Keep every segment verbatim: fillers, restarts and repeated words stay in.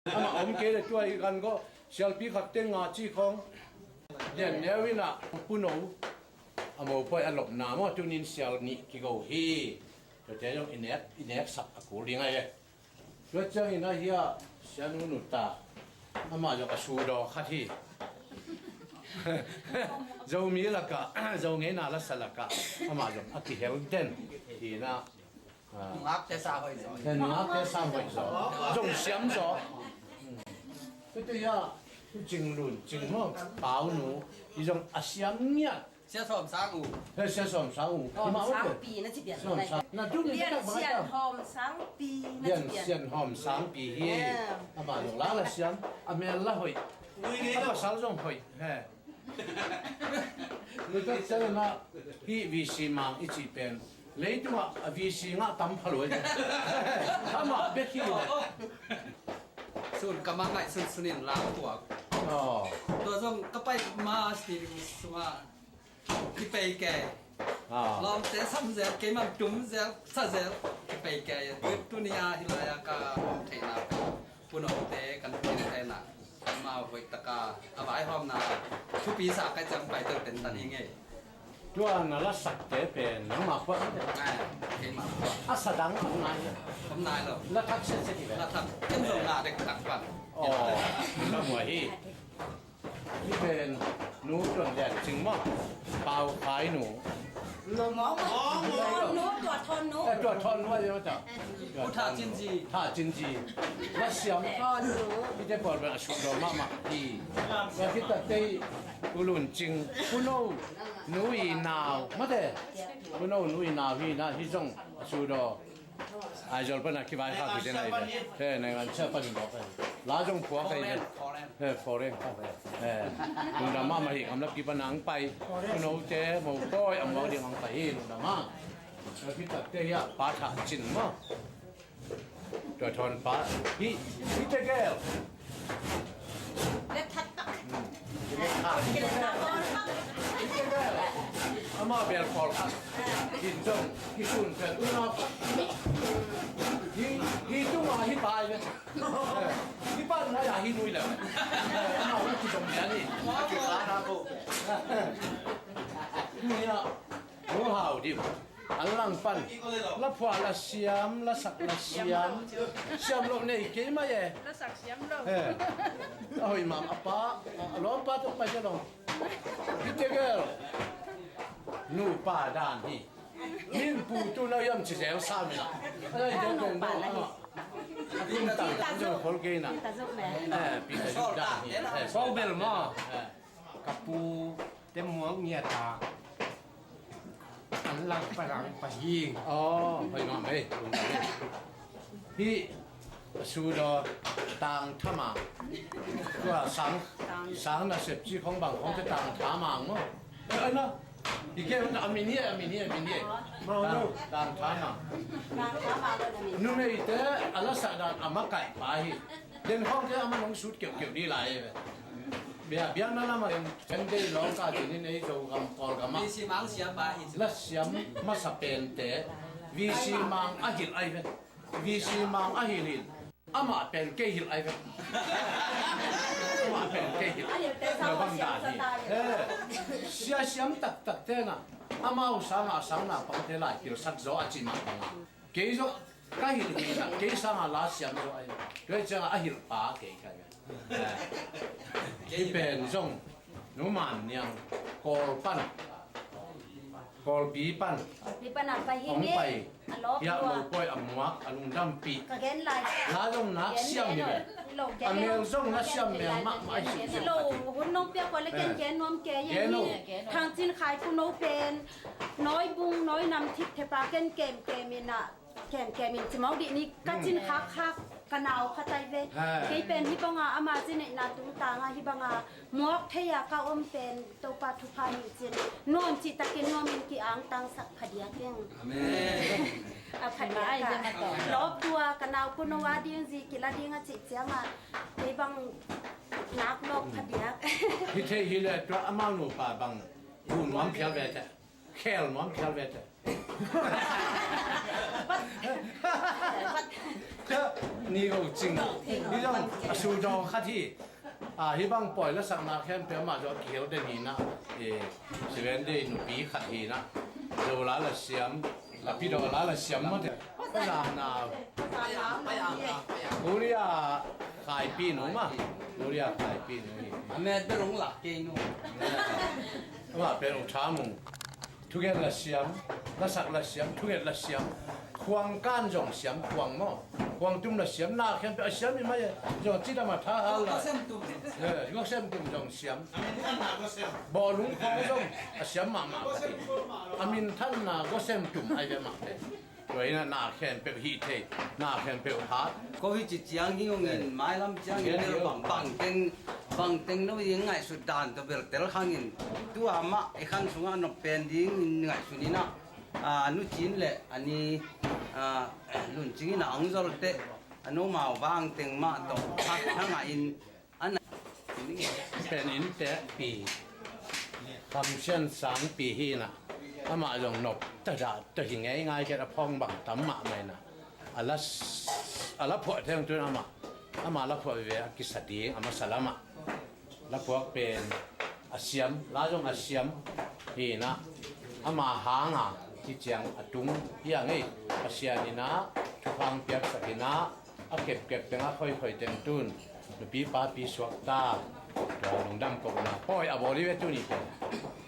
Amah om kei le tua i kan gawh sialpi khat teng nga ci khong. Lian neu in ah Pu No a mopawi a lopna maw, tunin sial nih kigo hi. Tuate zong i nek, i neksak a kul ding ahi. Tua ciangin ahi a, sianu nu ta, amah zong a sudaw khat hi. Zomi lakah, Zo ngeina lasa lakah amah zong a kihel den hi na. Nungakte sa hoih zaw. Nungakte sa hoih zaw. Zong siam zaw. Tutu ya, Cing Lun Cing maw, Pau Nu, i zong a siam ngiat. Sia Sawm Sang U. He, Sia Sawm Sang U. Sawm Sang Pi na ci pian. Sawm Sang. Na tu ni Lian tak Sian bangka. Hawm Sang Pi na ci pian. Lian Sian Hawm Sang Pi hi. Amah zong la la siam, a mel la hoih. A pasal zong hoih. He. Nutak sian na hi V C mang i ci pen. Leitungah a V C ngah tam pha lo. Amah bek hi. Sun ka ma ngaih sunsun in lam tuak. Tua zong ka pai ma studio sungah kipei kei. Lawmte sam zel, keimah tum zel, sa zel, kipei kei. Tuni a hi lai a ka hawm theihna pen Pu Note kan tinte na amau hoih taka a vaihawmna thupi sa kai ciang pai tel ten tan hi ngei. Tua na lasakte pen nangmah phuah. Keimah phuah. A sadang om nai lo. Om nai lo. La thak set set hi ve. La thak. Ken zong na dek thak pan. Aw, na muah hi. Hi pen Nu Tuan Lian Cing maw. Pau Khai Nu. Lo maw maw. Nu Tua Thawn Nu. Eh, Tua Thawn Nu ahi maw ta. Pu Tha Cin Zi. Tha Cin Zi. La siam. Thawn Nu. Hite pawl pen a suk lo mahmah hi. Tua khit tak tei Pu Lun Cing. Pu No Nu i nau. Mate. Pu No Nu i nau hi na hi zong a su do. Aizawl pana kivaikhak kite na hi ve. He, Naingansia panin bawk hi. La zong phuak hi ve. He, foreign. He. Lungdam mahmah hi, gamlapi pana ang pai. Pu Note mopawi a muak ding ang pai hi, lungdam mah. Tua khit tak teh hiah Pa Thah Cin maw. Tua Thawn pa. Hi, hi tegel. Let that tak. Ama bel pawl khat. Hin zong, hi sun pen, una khat. Hi, hi tunga hi pai ve. Hi pan na ya hi nui le. Ama hu ki zong ya ni. Ki pa na ko. Ni ya. Hu hau dim. An lang pan. La phuah la siam, la sak la siam. Siam lo nei kei mai e. La sak siam lo. Eh. A hoih mam a pa, a lawmpa tung pai ke lo. Hi tegel. Nupa dan hi. Min pu tu na yam ci zel sa mi la. Ai de dong dong. Kum tang tang hol kei na. Eh, pi ta dan hi. Eh, so bel ma. Eh. Ka pu te muak ngiat a an lang pa lang pa hing. Aw, hoi ngam ei. Hi a su do Tang Tha Mang. Tua sang, sang na sep ci khong bang khong te Tang Tha Mang maw. Eh, eh, na. Hi ke na a min hi, a min hi, a min hi. Tang, Tang Tha Mang. Numei te a la sa dan a makaih pa hi. Den khong te a man hong sut keuh keuh ni lai ve. Bia, biakna lamah in Sunday lawngka dinin ei Zogam, Kawlgamah. V C mang siapa hi. La siam masa pente V C mang a hilh ai ve. V C mang a hilh in amah pen kei hilh ai ve. Amah pen kei hilh. Lo bang dan hi. Eh, sia siam taktak tena amau sangah a sang naupangte lai kilsak zaw a ci mah bangah. Kei zong ka hilh hilh na, kei sangah la siam zaw ahi. Tua hi ciangah a hilh pa kei ka hi. Kei pen zong Nu Man Niang Kawl pan, Kawlpi pan. Kawlpi pan a pai hi. Hong pai. A lawp hiah lua. Mopawi a muak a lungdampih. Ka gen lai. La zong nak siam hi ve. A mel zong na siam mel mahmah hi. Lo hun nong piak kua le ken gen nuam kei hi. Thang Cin Khai Pu No pen. Nawi bung, nawi nam thip thepa ken kem kem in a, kem kem in cimau dih ni ka cin khak khak ka nau kha tai ve. Kei pen hi banga ama ci neihna tungtanga hi banga muak thei a ka om pen Topa thupha ning cin nuam cih takin nuam in ki angtang sak phadiak eng. Amen. A phadiak a lawp tua ka nau Pu No a ding zi kila ding a cih cianga kei bang nak lawp phadiak. Hi thei hi le tua amau nupa bang bu nuam phial ve te. Khel nuam phial ve te. Ni ko cing. Ni zong a su daw khat hi. A, hih bang pawi lasakna khempeuh amah zong a kihel den hi na. E, Seven Day nupi khat hi na. Zo la la siam. A pi daw la la siam mah te. Pazana. Korea khaipi nu mah. Korea khaipi nu hi. A met bel hong lak kei nu. Amah pen U Tha Mung. Thugen la siam, lasak la siam, thugen la siam, khuang kan zong siam, khuang maw, khuang tum la siam, na khempeuh a siam hi mai e, zong cidam a tha hal la. Gosem tum. Eh, gosem tum zong siam. A minthanna gosem. Bawlung khong zong a siam mahmah ka ti. A minthanna gosem tum ai ve mah te. Tua in a na khempeuh hih thei, na khempeuh hat. Ko hih ci ciang hi ung in, mailam ciang hi tel bang, bang teng, bang teng no hi ngaihsut dan tawh bel tel khang in. Tua mah i khan sungah nop pen ding in ngaihsun in a, a, Nu Cin le a ni, a, Lun Cing in a hong zol teh, a nomau bang teng mah tawh khat hang a in, Pen inntekpi Kam Sian Sangpi hi na, amah zong nop ta dah ta hi ngei ngai kei a phawng bang tam mahmah hi na. A la, a la phuah theng tun amah, amah la phuah veve a kisa ding a masa lamah. La phuak pen a siam, la zong a siam hi na, amah hanga hi ciang a tung hi a ngei. Pasian hi na, thupha piaksak hi na, a kepkep teng a khoikhoi teng tun nupi papi suak ta. Tua lungdam kohna pawi a bawl hi ve tuni pen.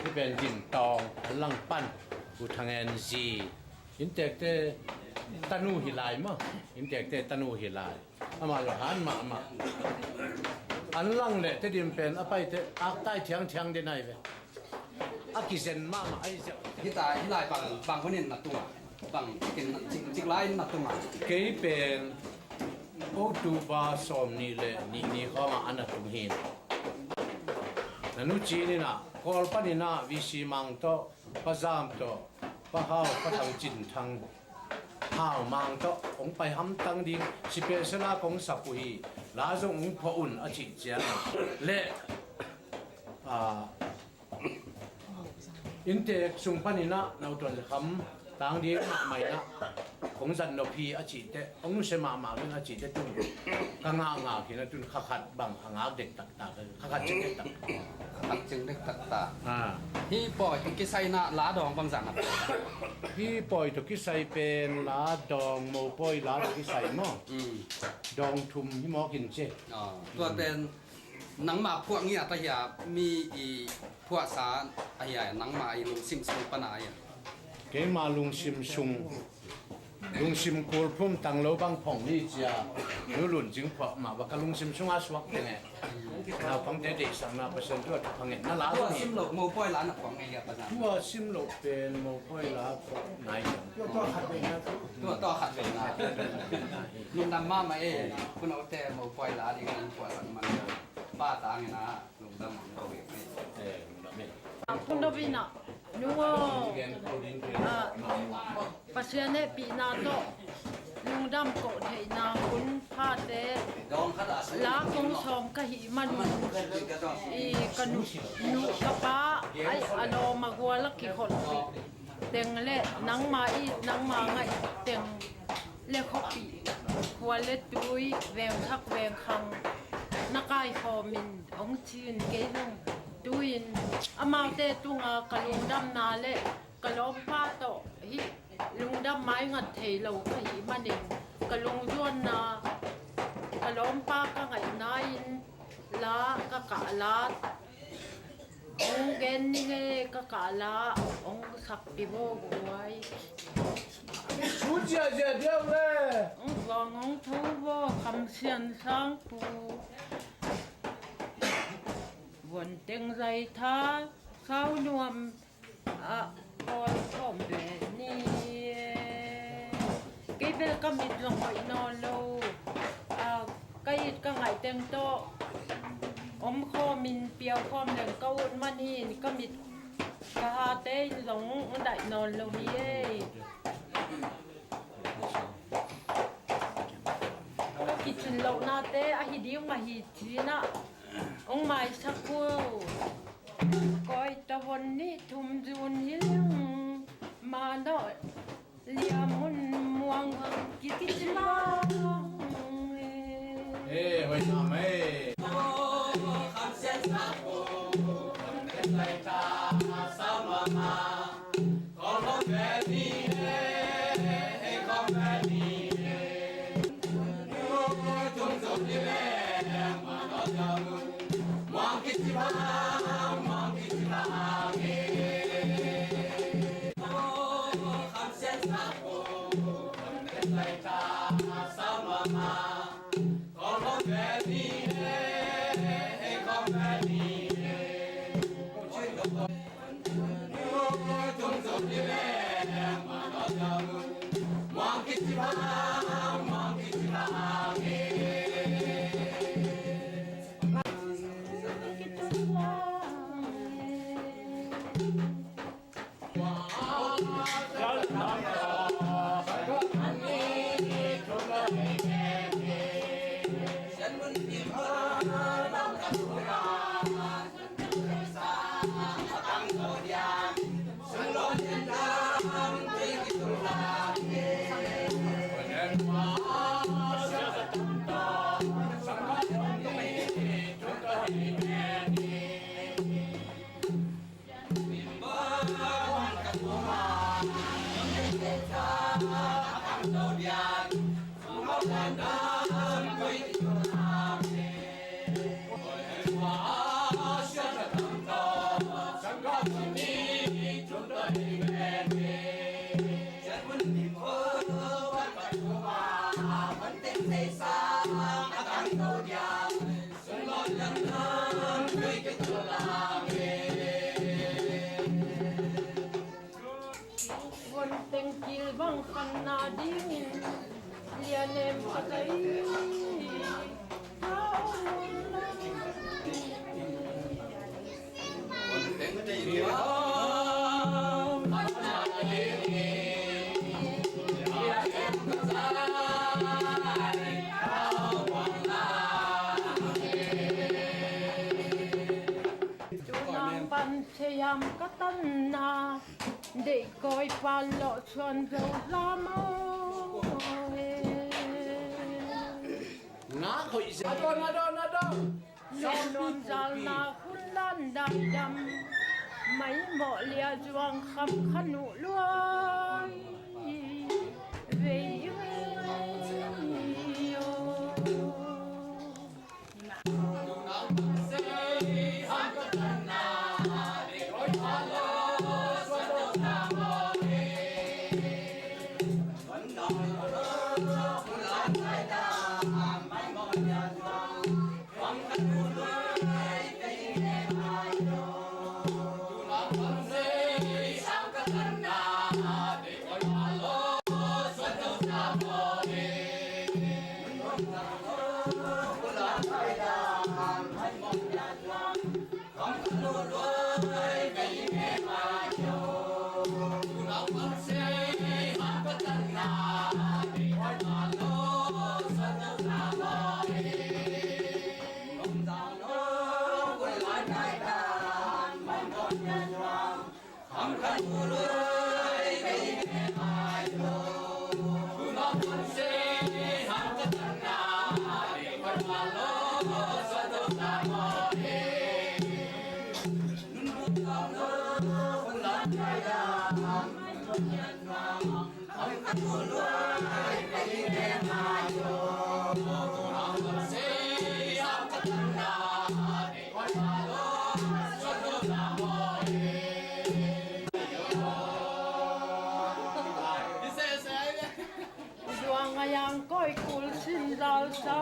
Hi pen Gin Tawng a lang pan U Thang En zi. Inntekte tanu hi lai maw. Inntekte tanu hi lai. Amah lo han mahmah. An lang le Tedim pen a paite aktai thiangthiang den ai ve. A kizen mahmah ai ziau. Hita, hi lai bang, bang hunin na tunga. Bang kin na cik, cik lai na tunga. Kei pen October sawm nih le nih ni khawngah a na tung hi. Na Nu Cin in a, Kawl panin a, V C Mang tawh, Pa Zam tawh, Pa Hau, Pa Thang Cin Thang, Hau Mang tawh hong pai hamtang ding, special a kong sap uh hi, la zong hong phuah un a cih ciang le, a, inntek sung panin a, no tuan le kham tang ding mahmah in a, kong zat nop hi a cih teh, hong nusia mahmah in a cih teh tun ka ngakngak hi na tun kha khat bang a ngak dektak. Kha khat cing dektak. Kha khat cing dektak ta. Ah. Hih pawi tawh kisai na la dawng bangzah na. Hih pawi tawh kisai pen la dawng, mopawi la tawh kisai maw? Mm. Dawng thum hi mawk in ci. Ah, tua pen nangmah phuak ngiat ahi a, mi i phuahsa ahi a, nangmah i lungsim sung pan a ahi a. Keima lungsim sung. Lungsim kulphum tang lo bang phong ni cia. Nu Lun Cing phuah mah bang ka lungsim sungah suak teng e. Naupangte deihsakna Pasian tua thupha ngen na la. Tua sim lo mopawi la na phuak ngei a Pasian. Tua sim lo pen mopawi la phuah nai. Tua tua khat ve na. Lungdam mahmah e. Kunote mopawi la ding an phuahsak man. Pa tangin a. Lungdam ang ko hi. Tung dovina nungo, ah, Pasian hehpihna tawh lungdam koh theihna hun phate la kong sawm ka hih manun i ka nu, nu ka pa ai a lawm a gual a kikholhpih teng le nangma it nangma ngaih teng le khuapi khua le tui vengthak vengkhang na kaikhawmin hong cin kei zong tu-in amaute tunga ka lungdamna le ka lawmpa tawh hih lungdam maingat thei lo ka hih manin ka lungzuanna ka lawmpa ka ngaihna in la ka kah la Hong gen ni he ka kah la hong sakpi bo guai. Thu ziahziah diau le. Hong vang hong thu bo Kham Sian Sang Pu. Vuan teng zai tha sau nuam a pawl khawm ve ni. Kei bel ka mit zong hoih nawn lo. A, ka it ka ngaih teng tawh om khawmin piau khawm leng ka ut man hin ka mit ka hate in zong daih nawn lo hi ei. Ka kicin lohnate a hi ding mah hi cinah hong maisak uh. Koi tawon nih thum zun hi leng manawh liamun muang kicin lo. Ei, hoih na mai. Von teng kil bang khanna dingin lianem ka ta i. Tunang pan seyam ka tanna deih kawi pan lawh suan zo lam aw e. Nak hoih sia. Adon, adon, adon. Nuam zalna hun lan daidam, maimawh lia zuang kham khan uh luai vei vei aw. Zuang a yang koi kul sin zal sa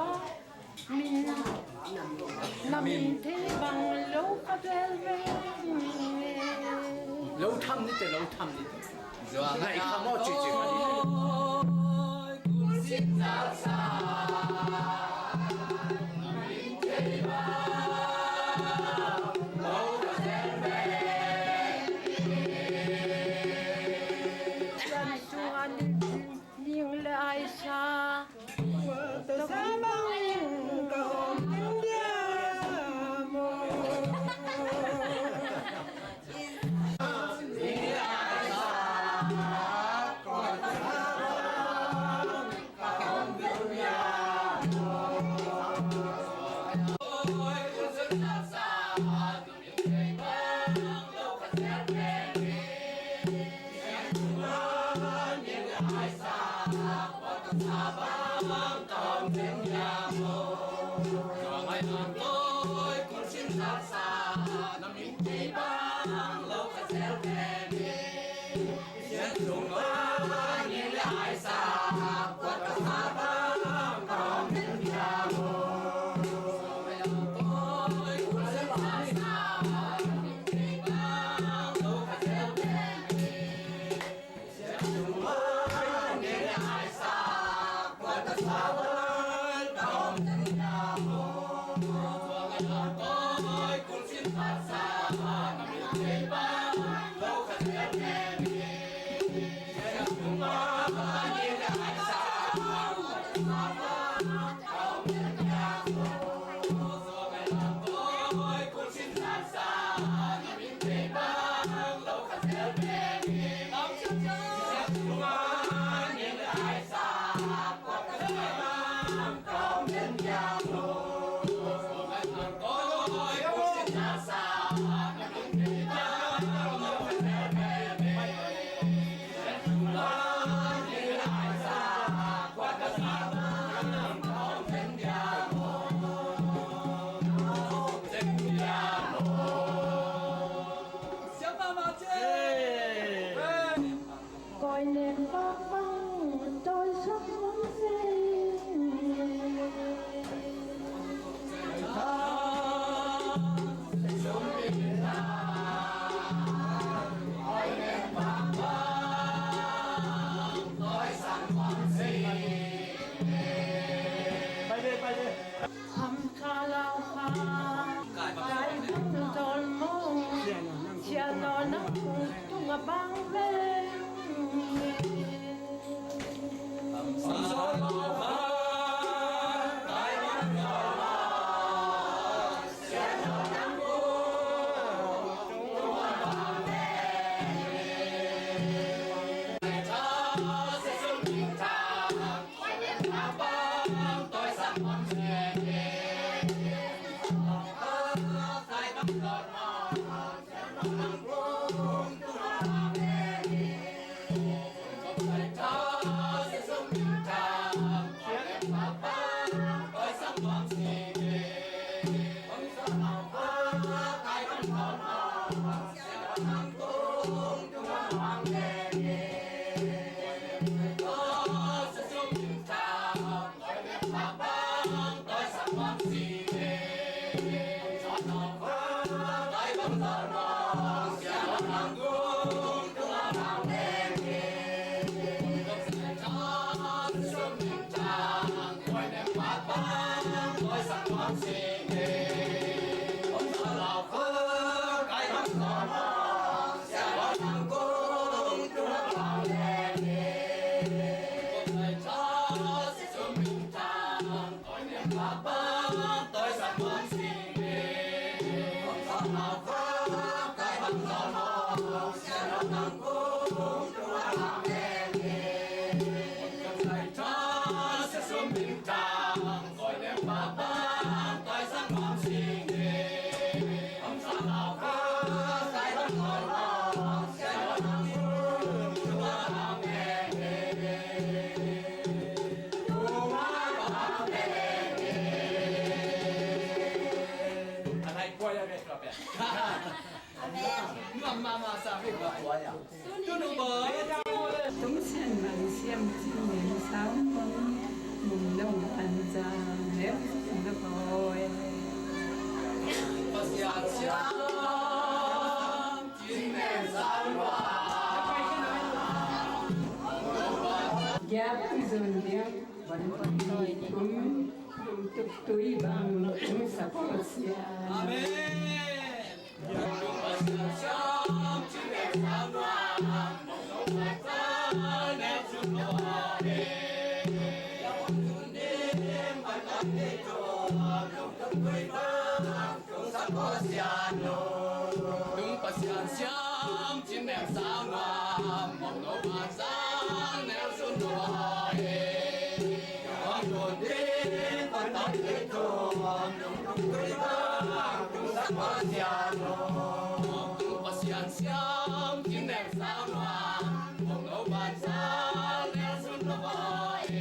min, na min thei bang lo ka vel ve. Lo tham ni te, lo tham ni te. Zuang a yang koi kul sin zal sa. Ning le Aisha. Tung Sian Mang Siam Cin Meng Sau Mong, Mong Nong An Zang Neu Zung Na Bawi. Gia bang zun diam, wan wan tum tum tuk tui bang tum sa Pasian. Amen. Tung Pasian siam, cin neu sau nuam, mong no ban sang neu sun no e. Tung Pasian siam, cin neu sau nuam, mong no ban sang neu sun no e.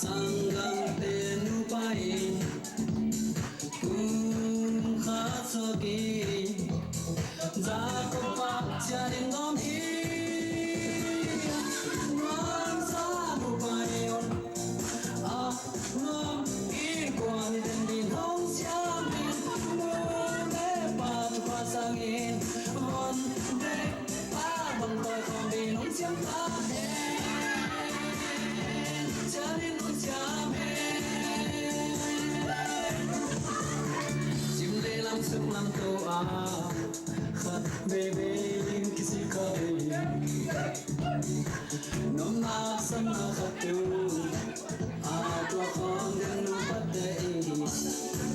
Sanggamte nupa in kum khat suakin Jakob a ciah ding gawm hi. Nuamsa nupa in a nuam, innkuan den ding hong siam in, nu le pa thupha sangin von dek a bang tawi khawm ding hong siam ta hen. Ciah ding hong siam hen. Sim le lam sung lam to a khat veve in kisik kha ve. Nopna samna khat tu a tua khawng den nupa te in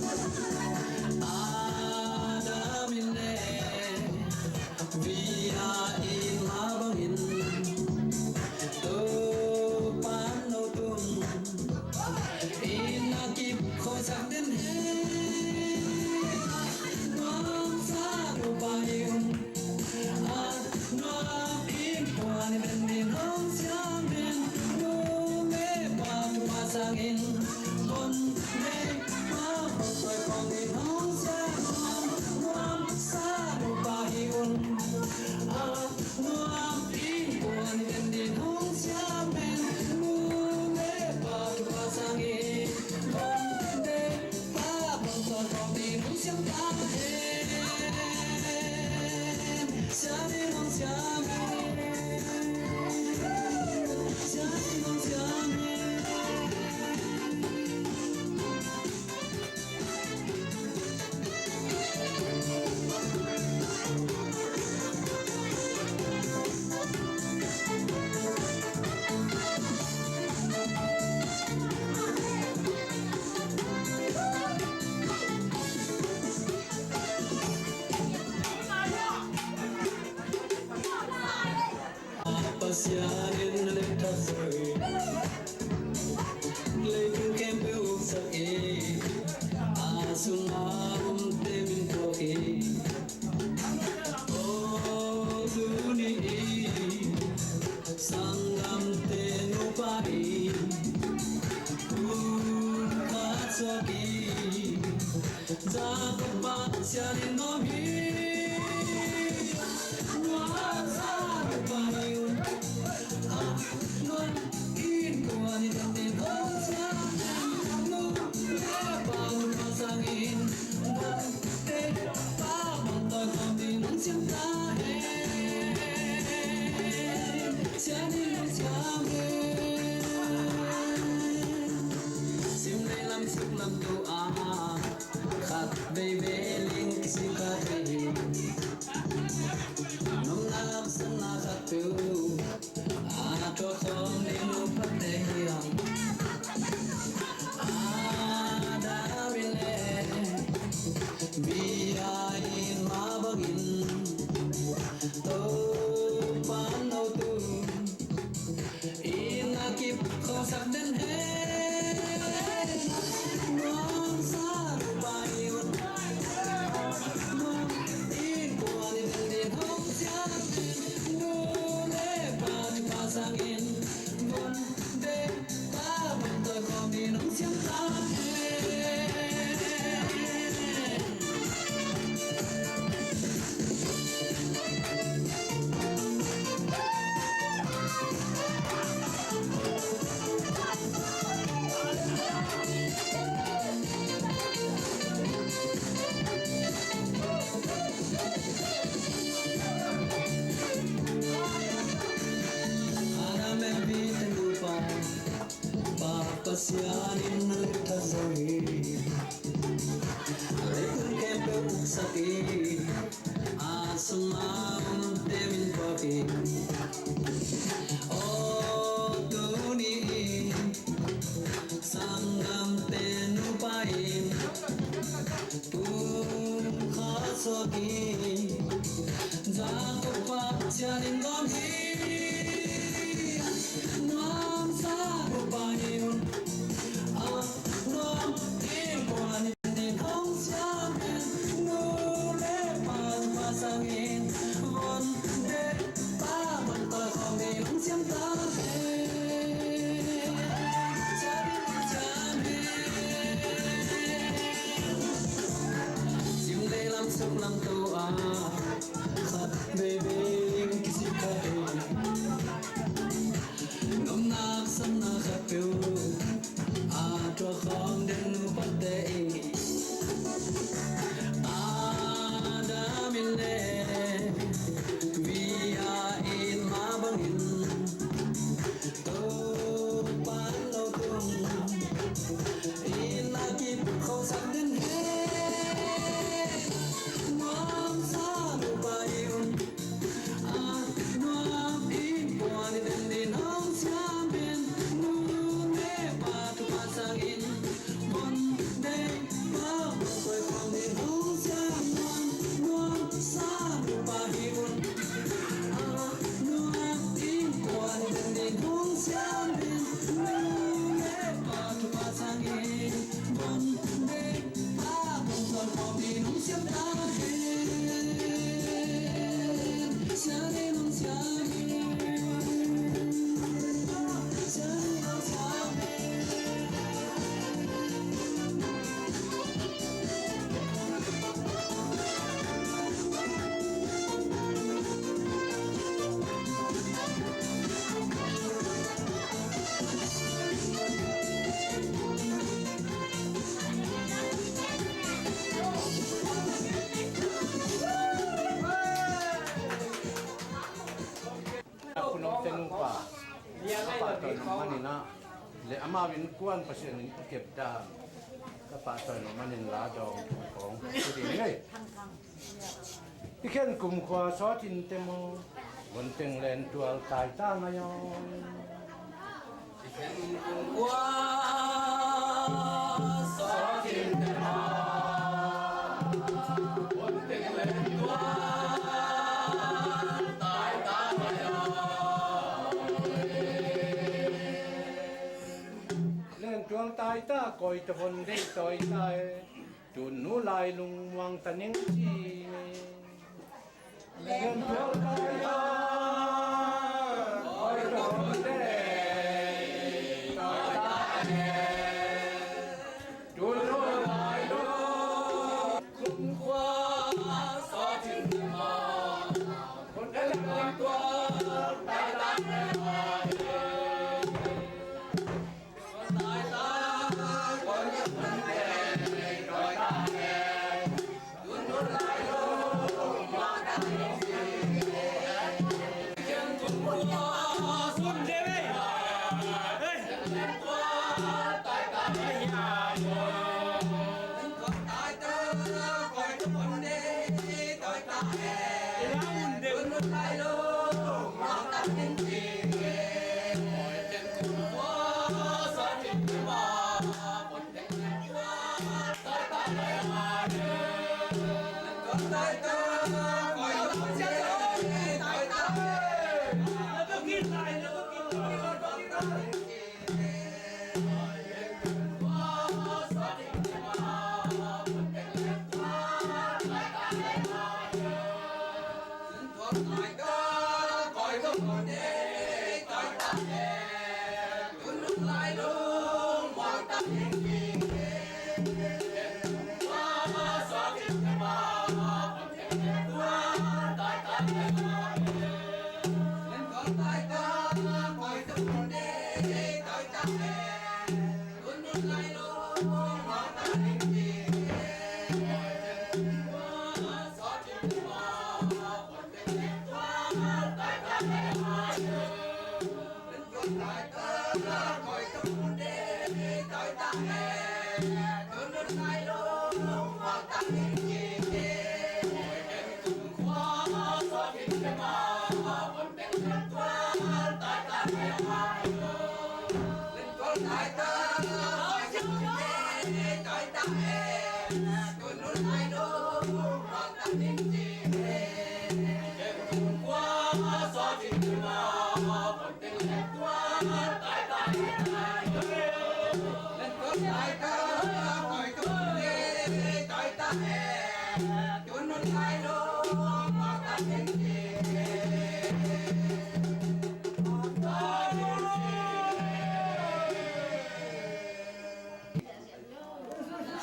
Suak in, Jakob pa sianin gawm hi. Nuamsa nupa hi un. Ah, nuam in kuan in ding hong siam in. Nu le pa nupa sangin, nuam te pa bang tawi khawm ding hong siam ta hen. Sianin hong siam hen. Sim lei lam suk lam tu a, khat vei vei ling kisik kha thei hi. Nopna lam sanna khat peuh a, thuak khawm ding nupa te hi hang. Adam in le Eve in mah bangin, Topa'n hotu in a kip khawlsak den hen. Nuamsa nupa hi un. Nuam in kuan in ding hong siam hen. Nu le pa thupha sangin, von deih pa bang tawi khawm ding hong siam ta hen. Adam le Eve te nupa, Pa Pasian in a leh thak zo hi. Leitung khempeuh uksak hi. A sungah omte min phuak hi. Aw tuni in sanggamte nupa in pumkhat suak hi. Jakob pa sianin gawm hi. Nuamsa nupa hi un. Ah, nuam in kuan in ding hong siam hen. Nu le pa thupha sangin, von deih pa bang tawi khawm ding hong siam ta hen. Sianin hong siam hen. Sim lei lam suk lam tu a, khat vei vei ling kisik kha thei hi. Nopna lam sanna khat peuh a, thuak khawm den nupa te hi. Adam in le Eve in mah bangin, Topa'n hotu in a kip khawlsak den hen. Nuamsa nupa hi un. Ah, nuam in kuan in ding hong siam hen. Nu le pa thupha sangin, von deih pa bang tawi khawm ding hong siam hen. Nuamsa nupa hi un. Ah, nuam in kuan in ding hong siam hen. Nu le pa thupha sangin, von deih pa bang tawi khawm ding hong siam ta hen. Sianin hong siam hen. Sianin hong siam hen. Khun omte nupa, a pahtawi nop manin ah, le amau innkuan Pasian in a kep dan, a pahtawi nop manin la dawng thu kong ci ding hi. I khen kumkhua sawt in te maw, von teng lentual tai ta ngai aw. I khen kumkhua sawt in te maw, von teng lentual tai ta ngai aw. Lentual tai ta, koi ta von deih tawi ta e. Tun nu lai lungmuang ta ning ci. Lentual tai ta, koi ta von deih tawi ta e. Tu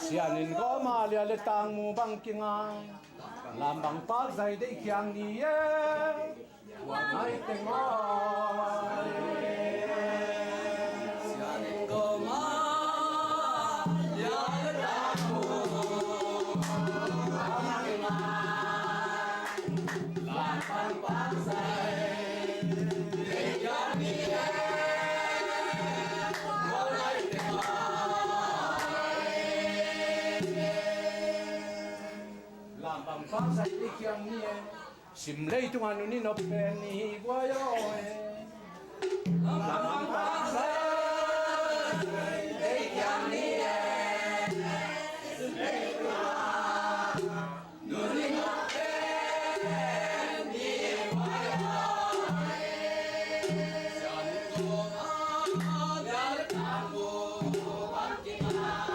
Sian in kawma lia le tang mu bang kingai, lam bang pak zai deih khiang ni e. Tua nai teng aw e. Sian in kawma lia le tang mu bang kingai, lam bang pak zai deih khiang ni e. Tua nai teng aw e. Lam bang pak zai deih khiang ni e. Sim leitungah nu nih nop pen ni hi guai aw e. Lam bang pak zai deih khiang ni e. Sim leitungah nu nih nop pen ni hi guai aw e. Sian in kawma lia le tang mu bang kingai,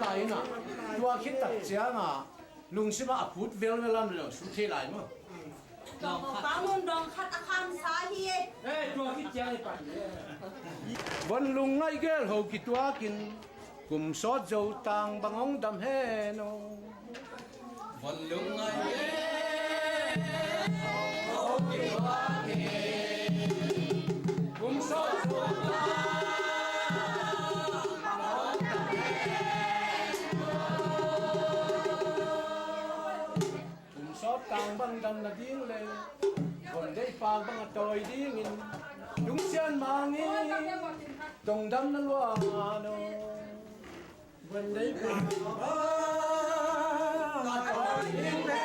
Tua khit tak ciangah lungsimah a phut velvel lam le lo sut thei lai maw? Dong pa mun dong khat a khamsa hi e. Eh, tua khit ciang i pan. Von lungngaih gel ho kituakin kum sawt zo tang bang hong dam hen aw. Von lungngaih gel ho kituakin kum sawt zo tang bang hong dam hen aw. Kum sawt tang bang dam nading le von deih pak bang a tawi dingin lungsiat mangin tongdamna luan aw. Von deih pak bang a tawi ding le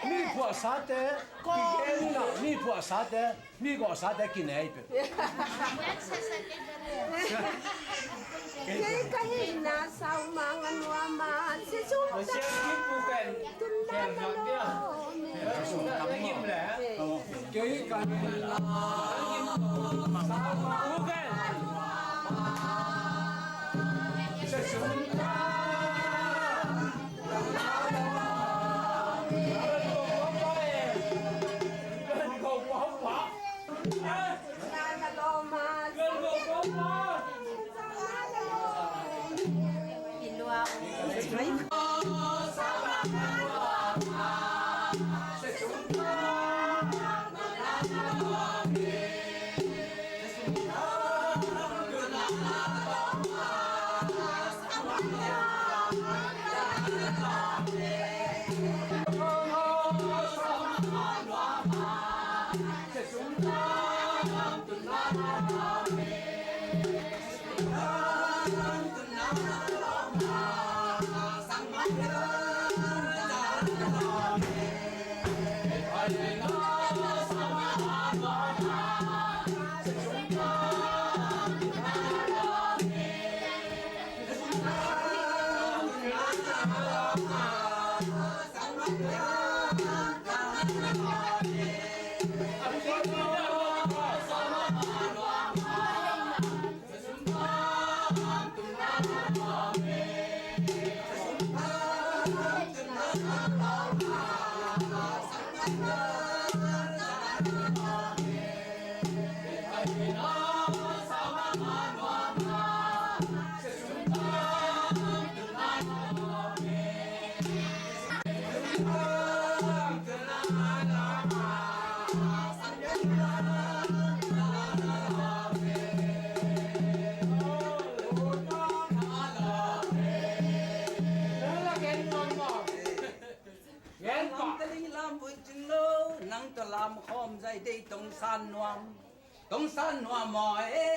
Mi phuahsate, mi phuahsate, mi gawhsate kinei pe. Kei ka hinna sau mang a nuam a, Jesu ta tunna na lo me. Kei ka hinna sau mang a nuam a, Jesu ta Tali lam vui cing lo, nang tawh lam khawm zai dei tongsan nuam. Tongsan nuam maw e,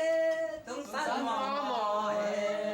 tongsan nuam maw e.